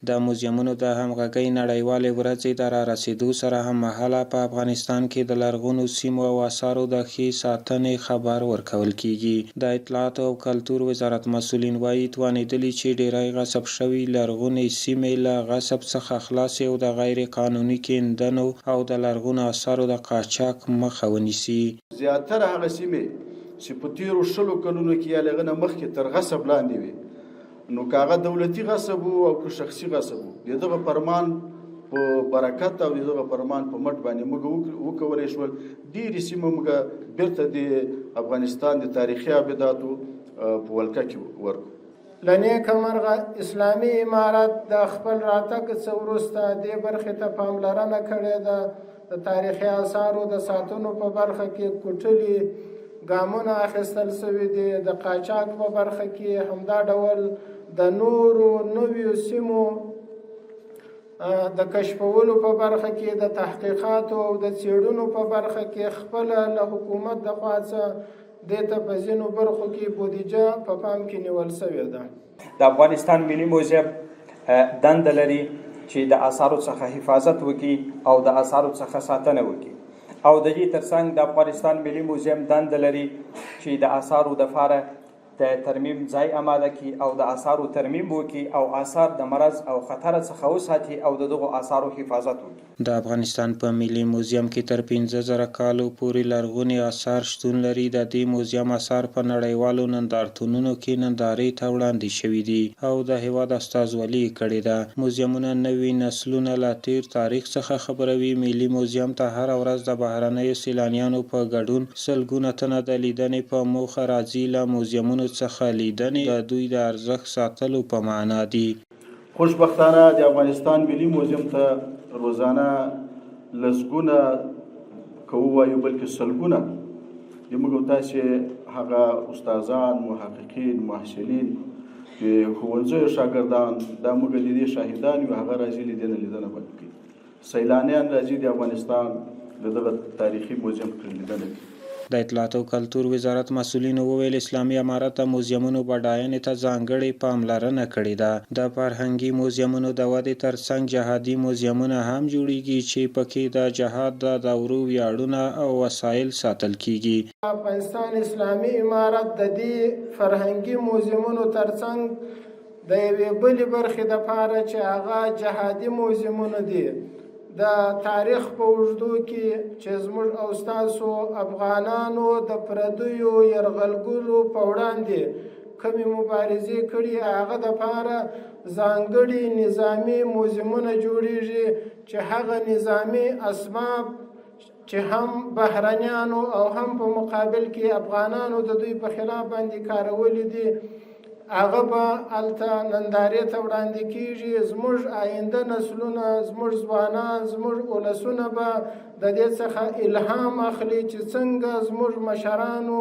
د موزیمونو د همغږۍ نړیوالې ورځې د رارسېدو سره هممهاله په افغانستان کې د لرغونو سیمو او اثارو د ښې ساتنې خبر ورکول کېږي. د اطلاعاتو او کلتور وزارت مسؤلین وايي، توانېدلي چې ډېری غصب شوي لرغونې سیمې له غصب څخه خلاصې او د غیر قانوني کېندنو او د لرغونو اثارو د قاچاق مخه ونیسي. زیاتره هغه سیمې چې په تېرو شلو کلونو کې یا له هغه نه مخکې تر غصب لاندې وې، نو که هغه دولتي غصب وو او که شخصي غصب وو، د دغه فرمان په برکت او د دغه فرمان په مټ باندې موږ وکولی شول ډېرې سیمې موږ بیرته د افغانستان د تاریخي آبداتو په ولکه کې ورکړو. له نیکه مرغه اسلامي امارت د خپل راتګ څه وروسته دې برخې ته پاملرنه کړې ده. د تاریخي آثارو د ساتنو په برخه کې کوټلي ګامونه اخیستل شوي دي. د قاچاق په برخه کې همدا ډول د نورو نویو سیمو د کشفولو په برخه کې د تحقیقاتو او د څېړنو په برخه کې خپله له حکومت د خوا څخه دې ته په ځینو برخو کې بودیجه په پام کې نیول شوې ده. د افغانستان ملي موزیم دنده لري چې د آثارو څخه حفاظت وکړي او د آثارو څخه ساتنه وکړي او د دې ترڅنګ د افغانستان ملي موزیم دنده لري چې د آثارو د فاره د ترمیم ځای اماده کړي او د آثارو ترمیم وکړي او آثار د مرض او خطر څخه وساتي او د دغو آثارو حفاظت وکړي. د افغانستان په ملي موزیم کې تر 5000 کالو پورې لرغوني اثار شتون لري. د دې موزیم اثار په نړیوالو نندارتونونو کې نندارې ته وړاندې شوي دي او د هېواد استازولي یې کړې ده. موزیمونه نوي نسلونه له تېر تاریخ څخه خبروي. ملي موزیم ته هره ورځ د بهرنیو سیلانیانو په ګډون سلګونه تنه د لیدنې په موخه راځي. له موزیمونو څخه لیدنې د دوی د ارزښت ساتلو په معنا دي. خوشبختانه د افغانستان ملي موزیم ته روزانه لسګونه که ووایو بلکې سلګونه د موږ او تاسې هغه استادان، محققین، محصلین، د ښوونځیو شاګردان، دا موږ د دې شاهدان یو، هغه راځي لیدنه لیدنه باندې کوي. سیلانیان راځي د افغانستان د دغه تاریخي موزیم لیدنه کوي. د اطلاعاتو او کلتور وزارت مسؤلینو وویل، اسلامي امارت د موزیمونو بډاینې ته ځانګړې پاملرنه کړې ده. د فرهنګي موزیمونو د ودې ترڅنګ جهادي موزیمونه هم جوړېږي چې په کې د جهاد د دورو ویاړونه او وسایل ساتل کېږي. د افغانستان اسلامي امارت د دې فرهنګي موزیمونو ترڅنګ د یوې بلې برخې دپاره چې هغه جهادي موزیمونه دي، د تاریخ په اوږدو کې چې زموږ او ستاسو افغانانو د پردیو یرغلګرو په وړاندې کومې مبارزې کړي، هغه دپاره ځانګړي نظامي موزیمونه جوړیږي چې هغه نظامي اسباب چې هم بهرنیانو او هم په مقابل کې افغانانو د دوی په خلاف باندې کارولي دي، هغه به هلته نندارې ته وړاندې کیږي. زموږ آینده نسلونه، زموږ ځوانان، زموږ ولسونه به د دې څخه الهام اخلي چې څنګه زموږ مشرانو،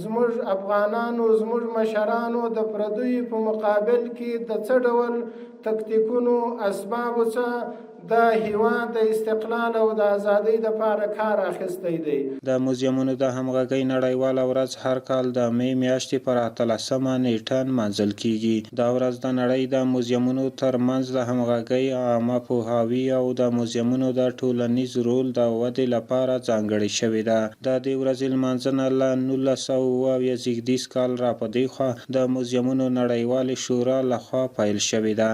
زموږ افغانانو، زموږ مشرانو د پردیو په مقابل کې د څه ډول تکتیکونو اسبابو څخه د هیواد د استقلال او د ازادۍ لپاره کار اخیستی دی. د موزیمونو د همغږۍ نړیواله ورځ هر کال د مې میاشتې پر اتلسمه نېټه نمانځل کېږي. دا ورځ د نړۍ د موزیمونو تر منځ د همغږۍ، عامه پوهاوي او د موزیمونو د ټولنیز رول د ودې لپاره ځانګړې شوې ده. د دې ورځې لمانځنه له 1977 زېږدیز کال راپدېخوا د موزیمونو نړیوالې شورا له خوا پیل شوې ده.